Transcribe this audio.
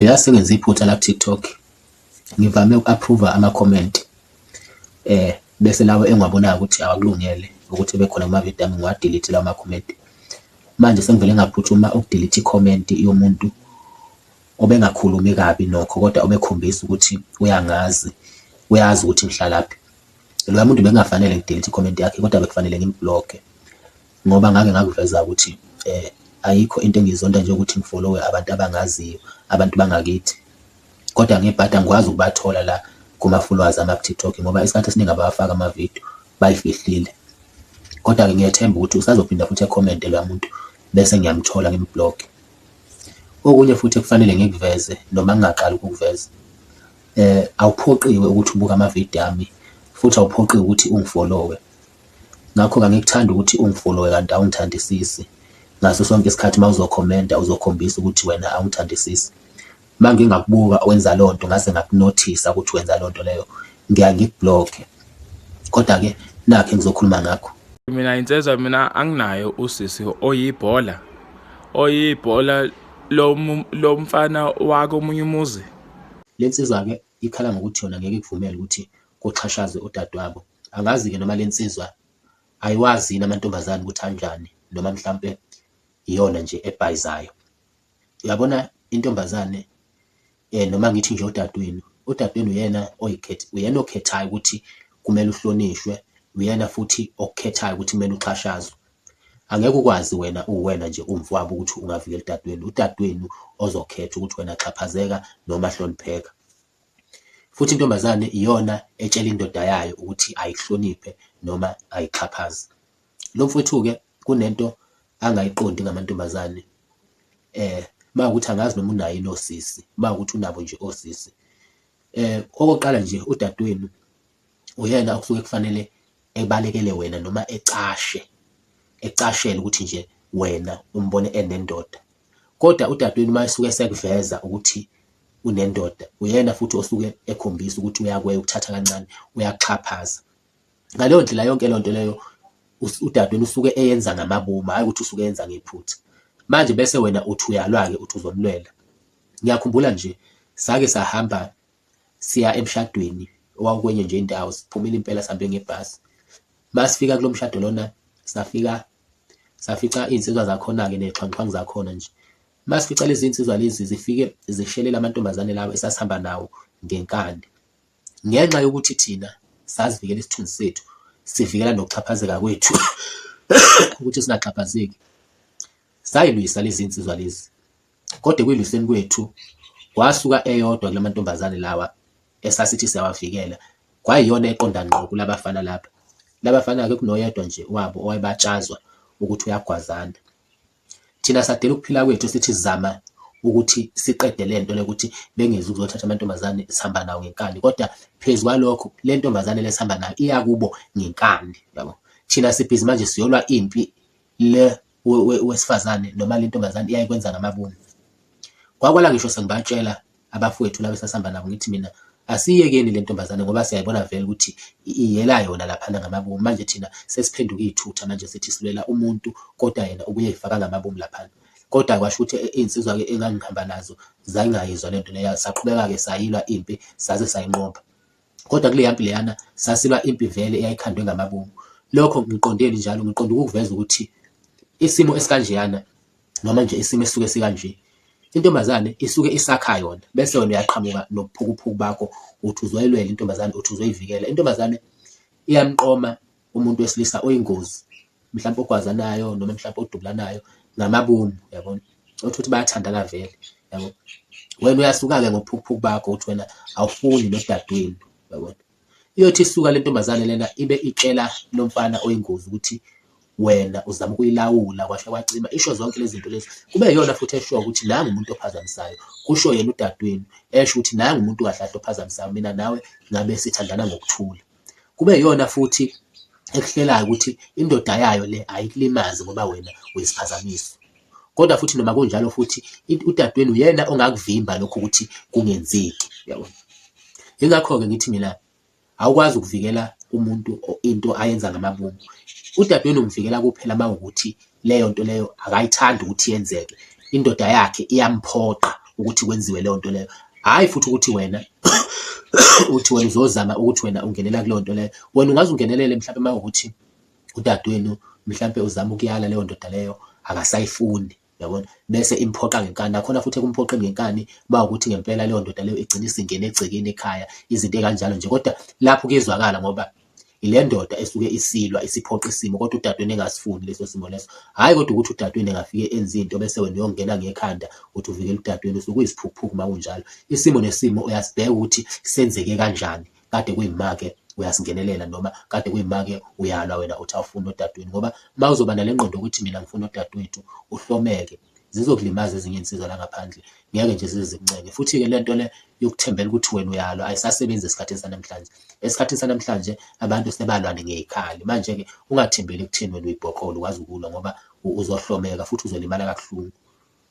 Yazi sengenze iphutha la ku-TikTok. Ngivame uku-approve-a ama-comment bese lawa engiwabonayo ukuthi awakulungele ukuthi ebe khona kumavidiyo ami ngiwa-delete lawo ma-comment. Manje sengivele ngaphuthuma uku-delete i-comment yomuntu obengakhulumi kabi nokho kodwa obekhombisa ukuthi uyangazi, uyazi ukuthi ngihlalaphi. Loya muntu bekungafanele ngi-delete i-comment yakhe kodwa bekufanele ngim-block-e ngoba ngake ngakuveza ukuthi ayikho into engiyizonda njengokuthi ngi-follow-e abantu abangaziyo, abantu bangakithi. Kodwa ngebhadi angikwazi ukubathola la kuma-followers ami aku-TikTok ngoba isikhathi esiningi abawafaki amavidiyo, bayifihlile. Kodwa-ke ngiyethemba ukuthi usazophinda futhi ekhomente loya muntu bese ngiyamthola ngim-block-e. Okunye futhi ekufanele ngikuveze noma ngingaqali ukukuveza, awuphoqiwe ukuthi ubuke amavidiyo ami futhi awuphoqiwe ukuthi ungi-follow-e. Ngakho-ke angikuthandi ukuthi ungi-follow-e kanti awungithandisisi. Ngaso sonke isikhathi uma uzokhomenta uzokhombisa ukuthi wena awungithandisisi. Uma ngingakubuka wenza leyo nto ngaze ngakunothisa ukuthi wenza leyo nto leyo, ngiyaye ngiku-block-e. Kodwa-ke nakhu engizokhuluma ngakho. Mina insizwa mina anginaye usisi oyibhola oyibhola lo mfana wakomunye umuzi. Le nsizwa-ke ikhala ngokuthi yona ngeke ikuvumele ukuthi kuxhashazwe udadewabo. Angazi-ke noma le nsizwa ayiwazi yini amantombazane ukuthi anjani noma mhlampe iyona nje ebhayizayo. Uyabona intombazane noma ngithi nje udadewenu, udadewenu uyena oyikhetha, uyena okhethayo ukuthi kumele uhlonishwe, uyena futhi okukhethayo ukuthi kumele uxhashazwe. Angeke ukwazi wena uwena nje uwumfowabo ukuthi ungavikela udadewenu, udadewenu ozokhetha ukuthi wena xhaphazeka noma hlonipheka. Futhi intombazane iyona etshela indoda yayo ukuthi ayihloniphe noma ayixhaphaze. Lo mfowethu-ke kunento angayiqondi ngamantombazane mawukuthi angazi noma unayo yini osisi, mawukuthi unabo nje osisi. Okokuqala nje udadewenu uyena okusuke kufanele ebalekele wena noma ecashe, ecashele ukuthi nje wena umbone enendoda. Kodwa udadewenu uma esuke esekuveza ukuthi unendoda, uyena futhi osuke ekhombisa ukuthi uyakweya ukuthatha kancane, uyakuxhaphaza. Ngaleyo ndlela yonke leyo nto leyo udadewenu usuke eyenza ngamabomu, hhayi ukuthi usuke eyenza ngephutha. Manje bese wena uthi uyalwa-ke uthi uzomlwela. Ngiyakhumbula nje sake sahamba siya emshadweni owawukwenye nje indawo, siphumile impela sihambe ngebhasi. Masifika kulo mshado lona safika safica iy'nsizwa zakhona-ke ney'xhwanguxhwangu zakhona nje. Masifica lezi nsizwa lezi zifike zishelela amantombazane lawa esasihamba nawo ngenkani. Ngenxa yokuthi thina sazivikela isithunzi sethu, sivikela nokuxhaphazeka kwethu ukuthi singaxhaphazeki, sayilwisa lezi nsizwa lezi. Kodwa ekwilwiseni kwethu kwasuka eyodwa kula mantombazane lawa esasithi siyawavikela, kwayiyona eqonda ngqo kulabafana laba. Labafana-ke kunoyedwa nje wabo owayebatshazwa ukuthi uyagwazana. Thina sadela ukuphila kwethu sithi sizama ukuthi siqede le nto le ukuthi bengezi ukuzothatha amantombazane sihamba nawo ngenkani, kodwa phezu kwalokho le ntombazane le esihamba nayo iya kubo ngenkani, yabo. Thina sibhizi manje siyolwa impi le wesifazane noma le ntombazane iyayikwenza ngamabomu. Kwakwala ngisho sengibatshela abafowethu laba esasihamba nabo ngithi mina asiyekeni le ntombazane ngoba siyayibona vele ukuthi iyela yona laphana ngamabomu. Manje thina sesiphenduka iy'thutha manje sithi silwela umuntu kodwa yena ubuye ey'faka ngamabomu laphana. Kodwa kwasho ukuthi iy'nsizwa-ke engangihamba nazo zayingayizwa le nto leyo, saqhubeka-ke sayilwa impi saze sayinqoba. Kodwa kuleya mpi leyana sasilwa impi vele eyayikhandwe ngamabomu. Lokho ngiqondeni njalo ngiqonde ukukuveza ukuthi isimo esikanjeyana noma nje isimo esisuke sikanje, intombazane isuke isakha yona bese wena uyaqhamuka nobuphukuphuku bakho uthi uzoyilwela intombazane, uthi uzoyivikela. Intombazane iyamqoma umuntu wesilisa oyingozi mhlampe ogwazanayo noma mhlampe odubulanayo ngamabomu uyabona, uthole ukuthi bayathandana vele yabo. Wena uyasuka-ke ngobuphukuphuku bakho uthi wena awufuni nodadewenu uyabona. Iyothi isuka le ntombazane lena ibe itshela lo mfana oyingozi ukuthi wena uzama ukuyilawula kwasha kwacima, isho zonke lezi zinto lezi. Kube yiyona futhi eshoyo ukuthi nangu umuntu ophazamisayo, kusho yena udadewenu esho ukuthi nangu umuntu kahle kahle ophazamisayo, mina nawe ngabe sithandana ngokuthula. Kube yiyona futhi ekuhlelayo ukuthi indoda yayo le ayikulimazi ngoba wena uyisiphazamiso. Kodwa futhi noma kunjalo futhi udadewenu uyena ongakuvimba lokho ukuthi kungenzeki, uyabona. Yingakho-ke ngithi mina awukwazi ukuvikela umuntu into ayenza ngamabomu. Udadewenu umvikela kuphela uma kuwukuthi leyo nto leyo akayithandi ukuthi yenzeke, indoda yakhe iyamphoqa ukuthi kwenziwe leyo nto leyo. Hhayi futhi ukuthi wena uthi wena uzozama ukuthi wena ungenela kuleyo nto leyo. Wena ungaze ungenelele mhlawumbe uma kuwukuthi udadewenu mhlampe uzama ukuyala leyo ndoda leyo akasayifuni yabona, bese imphoqa ngenkani. Nakhona futhi ekumphoqeni ngenkani uma ukuthi ngempela leyo ndoda leyo igcina isingena egcekeni ekhaya, izinto ey'kanjalo nje. Kodwa lapho kuyezwakala ngoba ile ndoda esuke isilwa isiphoqa isimo kodwa udadewenu engasifuni leso simo leso. Hhayi kodwa ukuthi udadewenu engafike enze into bese wena uyongena ngekhanda uthi uvikela udadewenu, usuke uyisiphukuphuku uma kunjalo. Isimo nesimo uyasibheka ukuthi senzeke kanjani. Kade kuyima-ke uyasingenelela noma kade kuyima-ke uyalwa wena uthi awufuni odadewenu, ngoba uma uzoba nale ngqondo yokuthi mina ngifuna odadewethu uhlomeke, zizokulimaza ezinye iy'nsizwa la ngaphandle, ngeke nje zize zikuncenge. Futhi-ke le nto le yokuthembela ukuthi wena uyalwa ayisasebenzi esikhathini sanamhlanje. Esikhathini sanamhlanje abantu sebalwane ngey'khali. Manje-ke ungathembeli ekutheni wena uyibhoklolo ukwazi ukulwa ngoba uzohlomeka futhi uzolimala kabuhlungu.